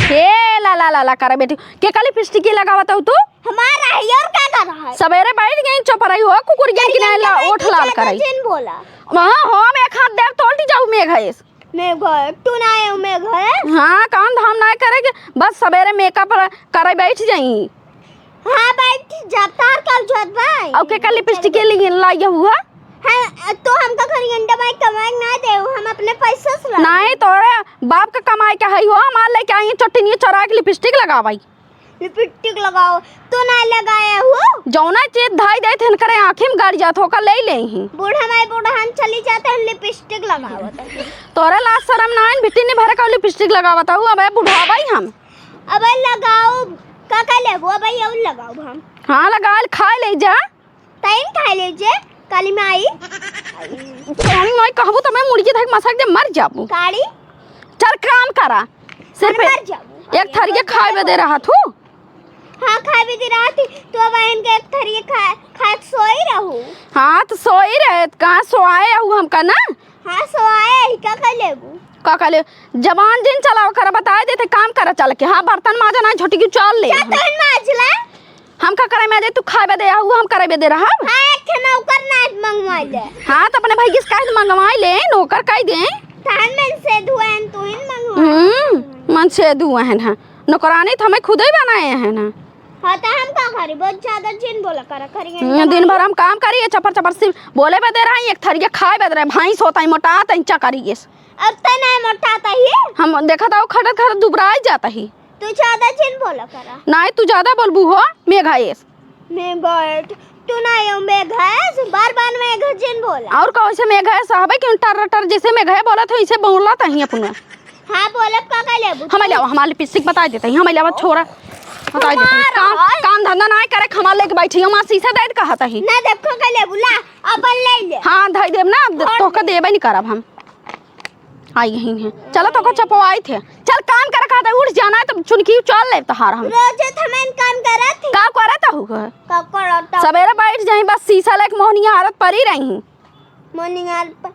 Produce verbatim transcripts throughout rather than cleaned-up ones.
हे ला ला ला ला करे बेटी, केका लिपस्टिक लगावत हऊ तू? हमार है, और का कर रहा है? सबेरे बैठ गई चुप रही हो, कुकुर के करिया किनारे ला, लड़ाई ओठ की लाल ज्यादा करे। जिन बोला। हाँ, हम एक हाथ देव तोड़ दी जाऊ मेघ है। मेघ है, तू ना आए मेघ है। हाँ, काम धाम ना करे के, बस सबेरे मेकअप करे बैठ जाई। हाँ, बैठ जा, तार कल जोत भाई। और केका लिपस्टिक के लिए लाई हुआ? हाँ, तो हमका करियंडा माई कमाई ना दे, हम अपने पैसे से लाई। नहीं, तोरे बाप का कमाई का है हो, हमार लेके आई चटनी चोरा के लिपस्टिक लगावाई। लिपस्टिक लगाओ, तू ना लगाए हो। जौना चीज धाई दे थे करे आँखी में गड़ जात हो, का ले ले ही। बूढ़ा माई बूढ़ा हम चली जाते हैं लिपस्टिक लगावत। तोरे लाज शरम ना आइन, भिट्टी नहीं भरे का लिपस्टिक लगावत हूँ, अबे बुढ़ावाई हम। अबे लगाओ, का का लेबो? अबे ये लगाओ हम। हाँ, लगा ले, खाए ले जा। तैन खाए ले जे, काली माई। काली माई कहबो त मैं मुर्गी धक मसक दे मर जाबू। काली? चल काम करा। सिर्फ हम मर जाबू। एक थरिया खाए बदे रहा थू। हाँ, खाए बदे रहा थी। तो अब इनके एक थरिया खा, खा के सोई रहू। हाँ, तो सोई रहे, कहाँ सोआए रहू हमका ना? हाँ, सोआए ही, का कर लेबू? का कर ले? जबान जिन चलाओ कर, बताए देते, काम कर चल के। हाँ, बर्तन माजा ना, छोटी की चल ले। जा तहन माज ले। हम का करे माजे, तू खाए बदे आहू, हम करे बदे रहब? हाँ, एक ठे नौकर ना मंगवा ले। हाँ, तो अपने भैया से कह दे, मंगवाई ले, नौकर कह दे। तहन मन से धुआन तू ही मंगवा। हम्म, मन से धुआन, हाँ। नौकरानी तो हमें खुदे बनाए हैं ना। हाँ, तो हम का करी? बहुत ज्यादा जिन बोला करा करी। हम्म, दिन भर हम काम करी, ये चपर चपर से बोले बदे रही, एक थरिया खाए बदे रही, भैंस होता ही मोटा तंचा करी ये। अब ते नहीं मोटा तही। हम देखा था वो खटत खटत दुबराई जाता ही। तू ज्यादा जिन बोला करा। नहीं, तू ज्यादा बोलबू हो, मेघा एस। मेघा एस, तू ना यो मेघा एस, बार बार मेघा जिन बोला। और कौन से मेघा एस हबे कि टर टर जैसे मेघा बोलत हो, इसे बोलत ही अपना। हाँ, बोलब का, का लेबू हम तू? ले आओ, हमार लिपस्टिक बताई देते ही, हम ले आओ छोरा। बताई देते ही। हमार काम, है। काम धंधा ना करे, हमार लेके बैठी, हमार शीशा दे कहत ही। ना देखो का लेबू, ला, अपन ले ले। हाँ, धई देब ना, अब और तोहका दे। देबे नहीं करब हम। आई यहीं है। चलो तोहका चपवाई थे। चल काम करे कहत ही, उठ जाना है तो चुनकी चल ले तहार हम। रोजे थमेन काम करत ही। का करत हूँ? का करत हूँ? सबेरे बैठ जाई, बस शीशा लेके मोहनिया हारत परी रही। मोहनिया हारत प-,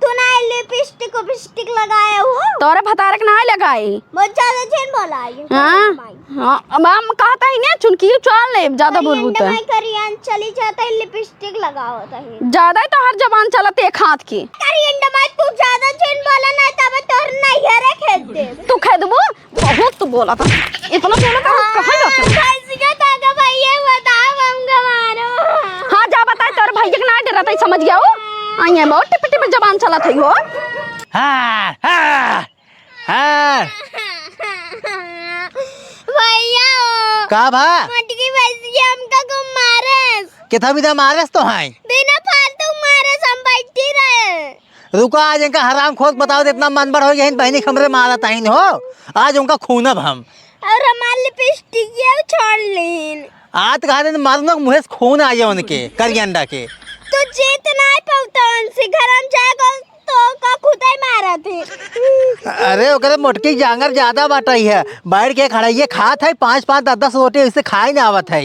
तू ना लिपस्टिक उपिस्टिक लगाए हो? तोरे भतारे के ना लगाई। बहुत ज्यादा झेन बोला है। हाँ, हाँ, अब हम कहत ही ना, चुनकी चल ले, ज्यादा बोलबू तो। करियन चली जाता है, लिपस्टिक लगावत ही। ज्यादा ही तोहर जबान चलत एक हाथ की। करियन माई, तू ज्यादा झेन बोला ना, तब तोहर नैहरे खेद दे। तू खेदबू? बहुत तू बोला था, इतना बोला था, हाँ, कहाँ जाते हो? भैंसिया ताका भैया बताओ, हमका मारो। हाँ, जा बताए, तोर भैया के ना डरत है, समझ गया हो? आई है, बहुत टिप टिप जबान चलत है हो। हाँ, हाँ, हाँ। भैया हो। का भा? मोटकी भैंसिया हमका खूब मारेस। कितना बिना मारेस तो हैं? बिना फालतू मारेस, हम बैठी रहे। रुका, आज इनका हराम खोर बताओ, इतना मन बड़ हो गया, इन बहनी के हमरे मारत आइन हो, आज उनका खूनब हम। और हमार लिपस्टिक ये छोड़ लीन। आज कहा दिन मारनो मुँहे से खून आ जाए उनके, करियंडा के। तो जीत नहीं पावता उनसे, घर हम जाएगा तो का खुदाई मारत है। अरे ओकरे मोटकी जांगर ज्यादा बाटई है, बैठ के खड़ाइए खात है, पाँच पाँच दस दस रोटी ऐसे खाए ना आवत है।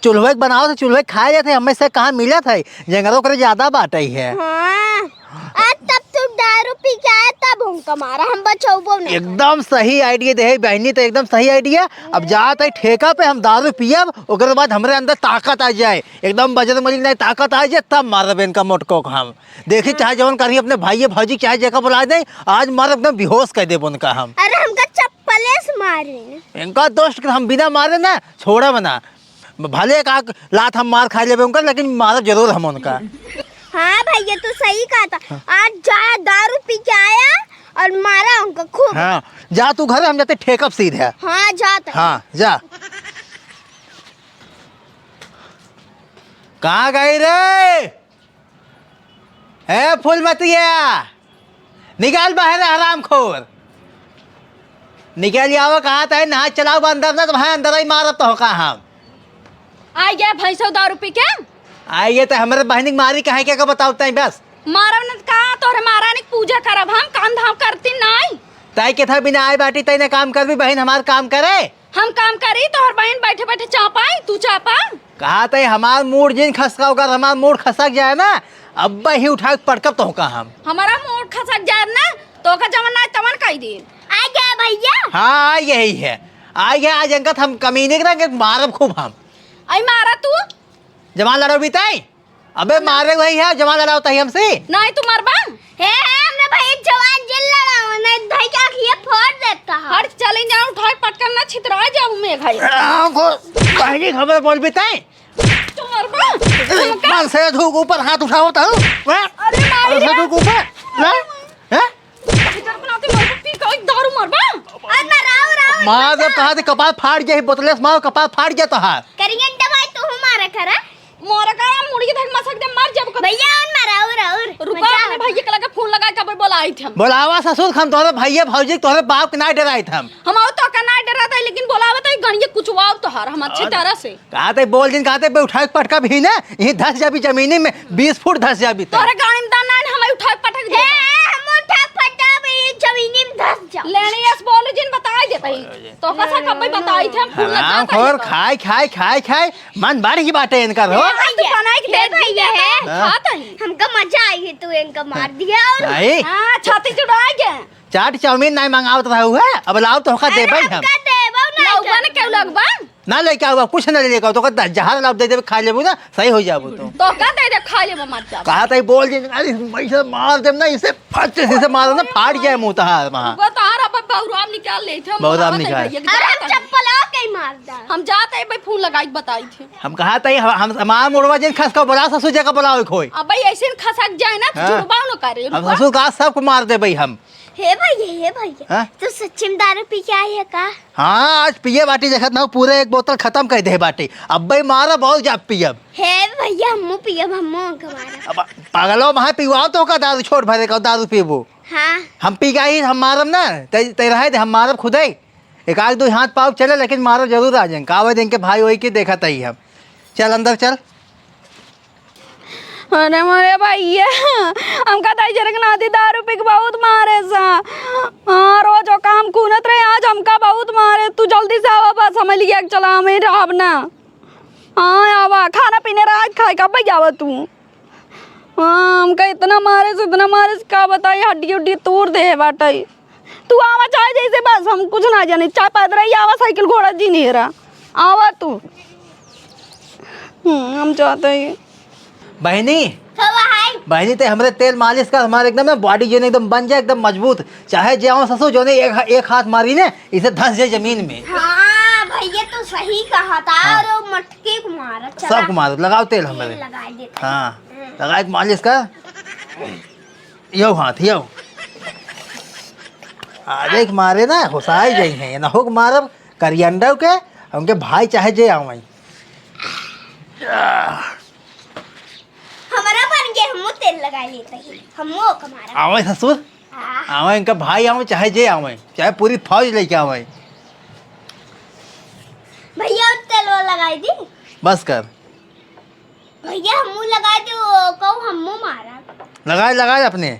चूल्हे के बनावत है, चूल्हे के खाए जात है, हमें से कहाँ मिलत है, जंगलो करे ज्यादा बाटई है। हाँ, आज तब तू दारू पी के आया, तब हमका मारा, हम बचौबो नहीं। एकदम सही idea दे है बहनी, तो एकदम सही idea। अब जात है ठेका पे, हम दारू पियब, ओकरे बाद हमरे अंदर ताकत आ जाए, एकदम बजरंग बली नहीं ताकत आ जाए, तब मारब इनका मोटको को हम। देखी, चाहे जवन करी अपने भाई भौजी, चाहे जेका बुला दे, आज मारब एकदम बेहोश कर देब उनका हम। अरे हमका चप्पले से मारे। इनका दोस्त के हम बिना मारे ना छोड़ब ना। भले एक आध लात हम मार खा लेबे उनका, लेकिन मारब जरूर हम उनका। हाँ भैया, तू सही कहा था। हाँ। आज जाया दारू पी के आया और मारा उनका खूब। हाँ, जा तू घर, हम जाते ठेकब सीधे। हाँ, जाते। हाँ, जा। कहाँ गई रे? ए फूलमतिया, निकाल बाहर हरामखोर। निकल जाओ, कहा तय नहा चलाओ बा अंदर ना, तो भाई अंदर ही मारब तो का हम। आई गया भैंसो दारू पी के। आई ये तो हमरे बहनी के मारी कहे के, के बताओ तय बस। मारब न का, तोहरे महारानी के पूजा करब हम, काम धाम करती नाई। तय के था बिना आए बाटी, तय ने काम करबी, बहन हमार काम करे। हम काम करी, तोहर बहन बैठे बैठे चापाई, तू चापा। कहा तय हमार मूड जिन खसका, अगर हमार मूड खसक जाए ना, अब ही उठा के पटकब तो का हम। हमारा मूड खसक जाए ना, तोका जवन नाहीं तवन कहि दे। आ गया भइया। हाँ, यही है। आ गया, आज इनका हम कमीने के रंग मारब खूब हम। आई मारा तू। जमा लड़ो बीताई। अबे मारे वही है, जमा लड़ाओ तही हमसे। नाहीं तू मरबा। हे, हे, हमरे भाई जवान जिन लड़ाओ, नाहीं धई के आँखिए फोड़ देता है। हट, चले जाओ, उठाए पटकन ना छितरा जाओ मैं भाई। आ, को-, बहनी खबर बोल बीताई। तू मरबा? ए, हमका? मन से धूक ऊपर हाथ उठाओ तो, हैं? अरे माई रे। मन से धूक ऊपर, हैं? हैं? इधर बनाते मरबा, पी के दारू मरबा? अरे ना, राउर, राउर, मार दे, कहा दे, कपाल फाट गया, बोतले से मारो, कपाल फाट गया तोहार। करियन दवाई तू हमारा करा। मोरा का मुड़ी के धक मसक दे, मर जाबो। भइया, उन मारा, और, और। रुका, मजा अपने आवता। भइया के लगे फोन लगाए के अबे बोलाइत हम। बोलावा ससुर, हम तोहरे भइया भौजी, तोहरे बाप के नाहीं डराइत हम। हम आउ तो का नाहीं डराइत है, लेकिन बोलावा तो ई गणिये कुचवाओ तोहार, हम अच्छी तरह से। कहा ते बोल दिन, कहा ते बे उठाए के पटका भी ना, यहीं धस जाबी जमीनी में, बीस फुट धस जाबी ते। तोहरे गाड़ी में दाना है, हमें उठाए के पटक दे। ए, हम उठाए के पटका भी जमीनी में धस जा। लेने यस बोले जिन बताई देता ही। तो कसा कब्बे बताई थे, हम फूल लगा हराम खोर, खाए, खाए, खाए, खाए। मन बढ़ गई बाटे इनका रो। हे भइया, बनाई के हे दे भइया, दिया है। हाँ। खात ही। हमका मजा आई है, तू इनका मार दिया और आई? हाँ, छाती जुड़ाई के। चाट चाउमीन नाहीं मंगावत रहू है, अब लाओ तो होका अरे देबै हम। हमका देबो ना लउका ने केहू लगबा? ना लेके आवा, कुछ ना लेके आवा, तो का जहर लाओ दे देबे, खा लेबू ना, सही हो जाबू तू। तो का दे दे, खा लेबो, मर जा। कहा तई बोल दे, अरे वैसे मार देम ना, इसे फट से इसे मारो ना, फाट जाए मुंह तहार वहाँ। वो तहार अब बहुराम निकाल ले थे, बहुराम निकाल। अरे हम चप्पल के मार दा। हम जाते हैं भाई, फोन लगाई बताई थे। हम कहा तई हम, हम हमार मोड़वा जिन खस का बोला ससुर जगह बोलाओ खोई। अब भाई ऐसे न खसक जाए ना, तो हाँ। जुड़बाओ न करे, हम रुका। ससुर का सबको मार देबै हम। हे भइया, हे भइया, हाँ? तू सच्ची में दारू पी के आई है का? हाँ, आज पिए बाटी देखत ना, पूरे एक बोतल खत्म कर दे बाटी। अब्बे मारा बहुत जाब पियब। हे भइया, हमू पियब, हमू अंक मारा। अब पागलो, वहाँ पिवाओ तो का दारू छोड़ भरे का दारू पीबो। हाँ। हम पी के आई, हम मारब ना, ते, ते रहे दे, हम मारब खुदे। एक आध दो हाथ पाँव चले, लेकिन मारो जरूर आ जाएंगे। कावे दिन के भाई वही के देखा तही हम। चल अंदर चल। अरे मोरे भइया, हमका दाई जरक नाती दारू पी के बहुत मारे सा। हाँ, रोज ओका हम कूनत रहे, आज हमका बहुत मारे। तू जल्दी से आवा, बस हमें लिया के चला, हमें रहब ना। हाँ, आवा, खाना पीने रात खाए, कब जावा तू? हाँ, हमका इतना मारे से, इतना मारे से, का बताई, हड्डी उड्डी तोड़ दे बाटे। तू आवा चाहे जैसे, बस हम कुछ ना जाने, चाहे पैदल ही आवा, साइकिल घोड़ा जी नहीं रहा, आवा तू। हम्म, हम जाते हैं। बहनी, हाँ भाई। बहनी, ते हमरे तेल मालिश का, हमारे एकदम ना बॉडी जो है एकदम बन जाए, एकदम मजबूत। चाहे जे आवा ससुर जो ने एक, एक हाथ मारी ने, इसे धस जाए जमीन में। हाँ भइया, तू सही कहा था। हाँ। और वो मटकी को मारा, चला। सबको मारो, लगाओ तेल तेल हमरे। लगा देते हैं। हाँ, हम्म। लगा एक मालिश का। यो हाथ, यो। आज एक मारे ना, होसाई जाई हैं, ना होक मारब, करियंडव के, उनके भाई चाहे जे आवई। हमरा बन के हमू तेल लगा लेते हैं, हमू ओका मारा। आवई ससुर, हाँ। आवई इनका भाई आवई, चाहे जे आवई, चाहे पूरी फौज लेके आवई। भइया, तेल वो लगाई दी। बस कर। भइया, हमू लगाई दे, वो कहू हमू मारा। लगाए, लगाए अपने।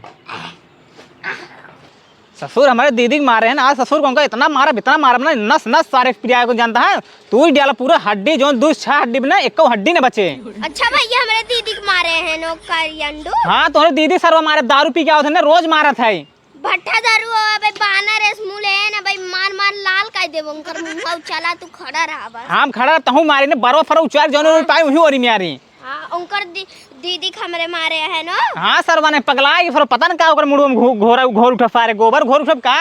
ससुर, हमरे दीदी के मारे हैं ना, आज ससुर को उनका इतना मारा, इतना मारा ना, नस नस सारे पिराए को जानता है। तू ही डाला पूरा हड्डी, जो दो छह हड्डी में ना, एको हड्डी न बचे। अच्छा भइया, हमरे दीदी के मारे हैं नो करियंडू। हाँ, तोहरे दीदी सरवा मारे, दारू पी के आवत है ना, रोज मारत है। भट्ठा दारू हो, अबे बानर एस मुँह ले ना भाई, मार मार लाल कर देबो उनकर मुँह। चला तू खड़ा रहा बस। हम खड़ा तहूँ मारी ने, बरो फरो उचार जौन ओरी पाई उही ओरी मारी। हाँ, उनकर दी-, दीदी के हमरे मारे है ना। हाँ, सरवा ने पगला गई, फिर पता न का ओकर मुड़वा में घो-, घोरा, घोर उठा सारे, गोबर घोर उठा का?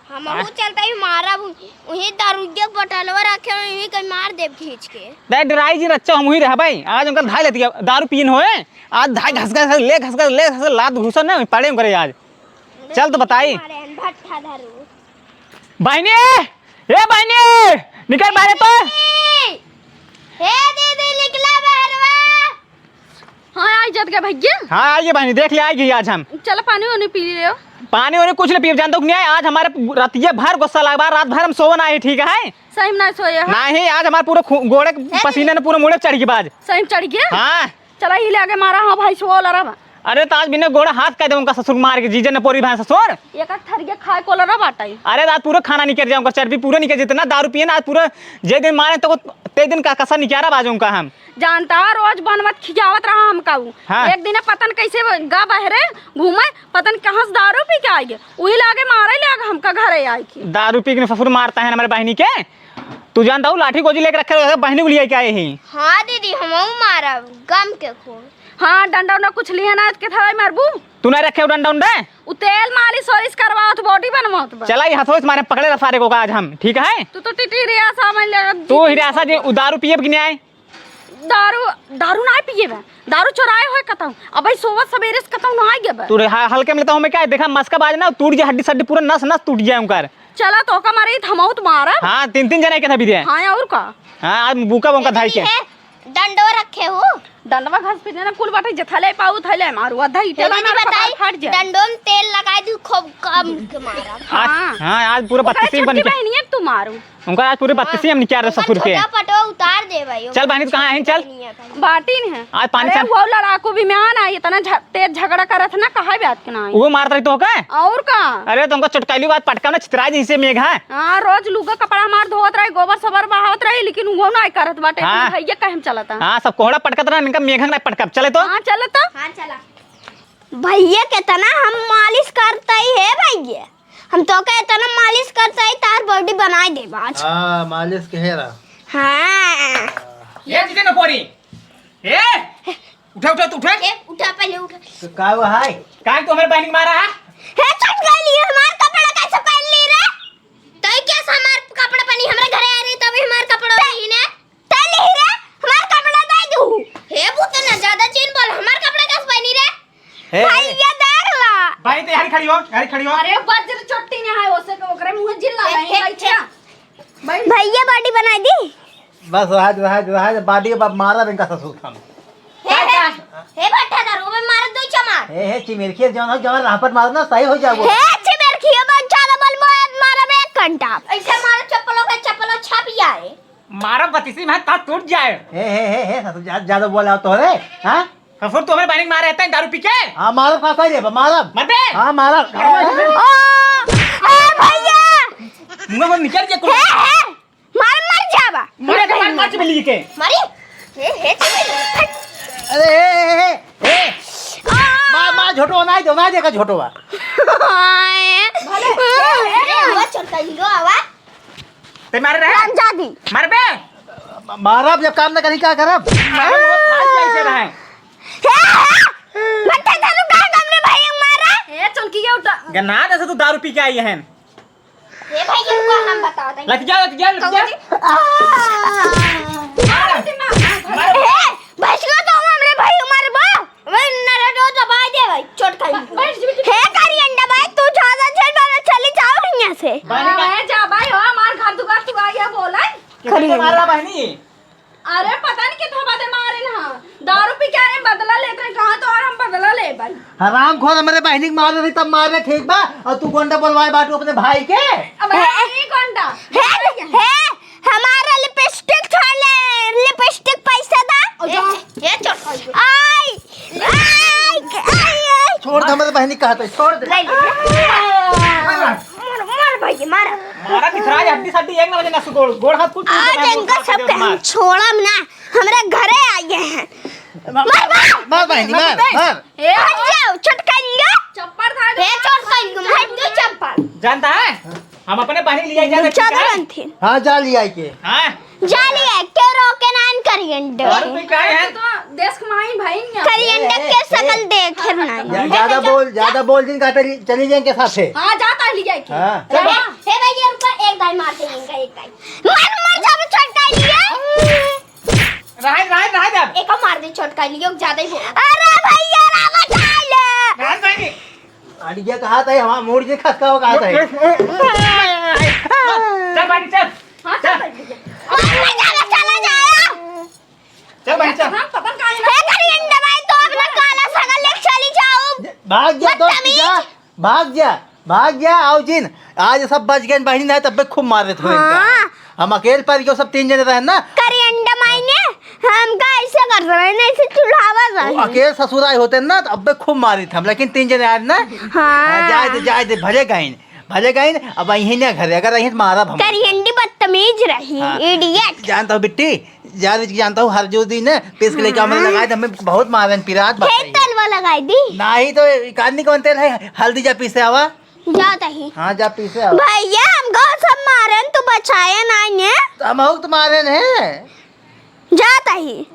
हम हाँ। चलता ही मारा, उही दारू के बोतलवा रखे, उही के मार देब खींच के। दे डराई जी रच्चो, हम उही रहबै। आज उनकर धाई लेती है, दारू पीन होए, आज धाई घस घस ले, घस घस ले, घस घस लात घुसन ना, पड़े उनकरे आज। चल तो बताई। मारे हैं भट्ठा दारू। बहिनी, ए बहिनी, निकल बाहरे तो। दीदी! हे दीदी, निकला बहरवा। हाँ, आई जत गए भैया। हाँ, आइए बहिनी, देख ले, आई गई आज हम। चलो पानी वानी पी ले। पानी वानी कुछ नहीं पीब, जानते हो कि नहीं, आज हमारे रतिया भर गुस्सा लग बा, रात भर हम सोवे नाही, ठीक है? सही में ना सोए हो? नहीं, आज हमारे पूरे खू-, गोड़े ए पसीने दीदी। ने पूरे मुड़े चढ़ गई बाज। सही में चढ़ गया? हाँ। चला, ई ले आगे मारा, हाँ भाई, सो लड़ा बा। अरे, तो आज बिना गोड़ा हाथ कह दे उनका ससुर मार के, जीजे ने पोरी भाई ससुर। एक थरिया खाए को लड़ा बाटा ई। अरे, रात पूरा खाना निकल जाए उनका, चर्बी पूरा निकल, जितना दारू पिए ना, आज पूरा जे दिन मारे तो ते दिन का कसर निकारा बाजू का हम। जानता है, रोज बनवत खियावत रहा हमका ऊ। हाँ। एक दिन पता न कैसे गा बहरे घूमे, पता न कहाँ से दारू पी के आइगे, वही लागे मारे लाग हमका घरे आइके। दारू पी के ससुर मारता है हमारे बहिनी के। तू जानता हूँ, लाठी गोजी लेके रखे रहे, बहिनी को लिया के आए ही। हाँ दीदी, हमहू मारब, गम के खून। हाँ, डंडा उंडा कुछ लिए ना, के थलाई मारबू। तू नहीं रखे हो डंडा उंडा? उ तेल मालिश वालिश करवावत, बॉडी बनवावत बा। चला, ये हथौड़ी से मारे, पकड़े रहा सारे को आज हम, ठीक है? तू तो टिटी रियासा में लगा तू हिरासा जी, उ दारू पिए कि नहीं आए? दारू, दारू ना पिए बा, दारू चोराए होए कतहूँ। अबे सोवत सबेरे से कतहूँ ना आए बा। तू रे, हा-, हल्के में लेता हूँ मैं क्या? देखा मस्का बाज ना, टूट जाए हड्डी सड्डी, पूरा नस नस टूट जाए उनकर। चला, तो का मारे, थमाऊ तो मारब। हाँ, तीन तीन जने के था भी दे। हाँ, और का? हाँ, आज बुका बंका धाई के। है, डंडवा रखे हो? डंडवा घास पे ना कुल बाटे, जथा ले पाऊ, थैले मारू, आधा ईटे हे दीदी, ना बताई, फट जाए। डंडो में तेल लगाई दू, खूब कम के मारब। आज, हाँ। हाँ, आज पूरा ओकरे बत्तीसी बन छोटकी के। बहनिया के तू मारू। उनका आज पूरे बत्तीसी हम निकाल रहे ओकर ससुर के। छोटा पटवा उतार दे भाई, चल बहनी, तू कहाँ है? चल। बहनिया का। बाटी नहीं है। आज पानी अरे, चल। वो लड़ाकू भी में आना, इतना झ-, तेज झगड़ा करत है ना, कहा बात के ना आई। वो मारत रही तो का? और का? अरे, तुमको चटकाइली बात पटका ना, छितरा जैसे मेघा। हाँ, रोज लुगा कपड़ा हमार धोवत रही, गोबर सोबर बहावत रही, लेकिन वो ना करत बाटे। हाँ। भैया कहे हम चलता। हाँ, सब कोहड़ा पटकत रहा, इनका मेघा ना पटकब। चले तो? हाँ, चले तो। हाँ, चला। भैया, कितना हम मालिश करता ही है भैया, हम तो के इतना मालिश करता ही, तार बॉडी बनाई देब आज। हाँ, मालिश के हेरा। हाँ। ये चीजें न पोरी। ए, उठा, उठा, तू उठा। ए, उठा, पहले उठा। तो का हुआ है? काहे तू हमारे बहन के मारा है? हे, चटकाइली, हमार कपड़ा कैसे पहन ली रे? तई कैसे हमार कपड़ा पहनी? हमरे घरे आ रही, तभी हमार कपड़ा पहनी ने। तई ली रे, हमार कपड़ा दे दू। हे, वो तो ना ज्यादा चीन बोल, हमार कपड़ा कैसे पहनी रे? हे, भाई, हे। ये देख ला। भाई, तो यहाँ खड़ी हो, यहाँ खड़ी हो। अरे, वज्र चोटी ने है, ओसे को ओकरे मुंह जिल्ला हे, नहीं, हे, बैठा। हे। भैया बॉडी बनाई दी। बस रहा, रहा, रहा, बॉडी अब मारा इनका ससुर खाम। हे, हे, हे भट्टा दारू, ओमे मार दो चमार। हे, हे, चिमेरखिया जौन हो, जौन राह पर मारना, सही हो जाबो। हे, चिमेरखिया बहुत ज्यादा बोलबो, मारब एक घंटा। ऐसे मारो चप्पलों का, चप्पलों छाप जाए। मारब बतीसी में, ता टूट जाए। हे, हे, हे, हे, ससुर, जा-, ज्यादा बोला तो रे, हाँ? ससुर, तू हमारे बहिनी के मारे रहते हैं दारू पी के? हाँ, मारब का कह रे, मारब। मत बे। हाँ, मारब। ओ, ए भैया। मुंह में निकल के कुल। हे, हे, मार, मर जाबा। मर जा, मर, मर जा, मिली के। मारी? हे, हे, हे। अरे, हे, हे, हे, हे। आ। मार, मार, झोटो, ना दे, ना दे का झोटो बा। भले। ए, ए, आवाज चलता ही, लो आवाज। ते मारे रहे? रामजादी। मार बे। मारब जब काम न करी, का करब? मारब, वो फाट जाए से रहे। हे, हे, मत धरू का हमरे भाई मारा। ए, चल की ये उठा। गन्ना जैसे तू दारू पी के आई है। ए भाई, ये रुको, हम बताओ तनी। लत गया, लत गया, लत गया। कौन जी? मार। मार। हे, भैंसवा तो हमरे भाई मारबो। वही नरडो दबाई दे भाई, चोट खाई। बैठ जी, बैठ जी। हे करियंडा भाई, तू ज्यादा झेल वाला चली जाओ यहाँ से। बहनी का हाँ, जा भाई, हो, हमार घर दुआर तू आइया बोला। कितने के मारा बहनी? अरे पता नहीं कितना बदे मारे ना। दारू पी के आ रहे, बदला लेते हैं, कहाँ तो और हम बदला ले भाई। हराम खोर, हमारे बहनी के मारे रही तब मारे, ठीक बा? और तू गोंडा बोलवाए बाटू अपने भाई के? अब हे, ये गोंडा। हे, हे, हमारा लिपस्टिक छोड़ ले, लिपस्टिक पैसा दा। और जा। ए, ए, चल। आई, आई, आई, आई। छोड़ दे, हमारे बहनी कहा था, छोड़ दे। ले, ले, ले। मार, मार भाई, मार। मारा दिख रहा है, हड्डी सड्डी एक ना बजे ना सुगोड़, गोड़ हाथ कुछ आज इनका सब हम छोड़म ना, हमरा घरे आइए हैं। मार, मार। मार बहनी, मार, मार। ए, हट जाओ, छोटका लियो। चप्पल था। ए, छोटका लियो, हट दे चप्पल। जानता है? हम अपने बहनी लिया जाते, ज्यादा ठीक है? बनते। हाँ, जा लिया के। हाँ। जा लिया, के रोके नान करियन दे। और कोई कहे है? तो देश कमाई भाई नहीं। करियन दे ए, के ए, शकल ए। देखे ना। जा-, ज्यादा बोल, ज्यादा बोल दिन का चली, चली जाएंगे साथे। हाँ, जाता लिया के। हाँ। ए, ए भैया रुको, एक दाई मार दे इनका, एक दाई। मर, मर जा, छोटका लियो। राय, राय, राय दे। एक मार दे छोटका लियो, ज्यादा ही बोल। अरे भैया, राम बचा ले। राय भाई। अड़िया कहा था, हमारा मूड जे खसका हो कहा था। चल भाई, चल। हाँ, चल चल। भाई, चल। और मैं जाना, चला जाया। चल भाई, चल। हाँ, पता कहाँ है? हे करियन दवाई तो अपना काला सगल लेके चली जाओ। भाग जा, दोस्त, बदतमीज। जा। भाग जा, भाग जा, आओ जिन। आज सब बच गए, बहिनी नहीं, तब भी खूब मार देते हैं इनका। हाँ। हम अकेल पर क्यों सब तीन जने रहे ना। करियन दवाई ने हमका ऐसे कर रहे हैं, ऐसे चुढ़ावा रहे वो हैं। अकेल ससुराई होते ना, तो अब भी खूब मारित हम, लेकिन तीन जने आए ना। हाँ। हाँ, जाए दे, जाए दे, भले गए। अरे गई न, अब अइहीं न घरे, अगर अइहीं त मारब हम। करियंडी बदतमीज रही, हाँ। Idiot। जानत हो बिट्टी, जान बुझ के जानत हो, हर जो दिन पीस के लेके आओ, मैं हाँ। लगाए, हमें बहुत मारेन पिरात। हे बताइए। तेलवा लगाई दी। नाही तो एक आदमी कौन तेल है, हल्दी जा पीसे आवा। जात ही। हाँ, जा पीसे आवा। भैया, हमको सब मारेन, तू बचाए नाही है। तो हम तो मारेन है। जात ही।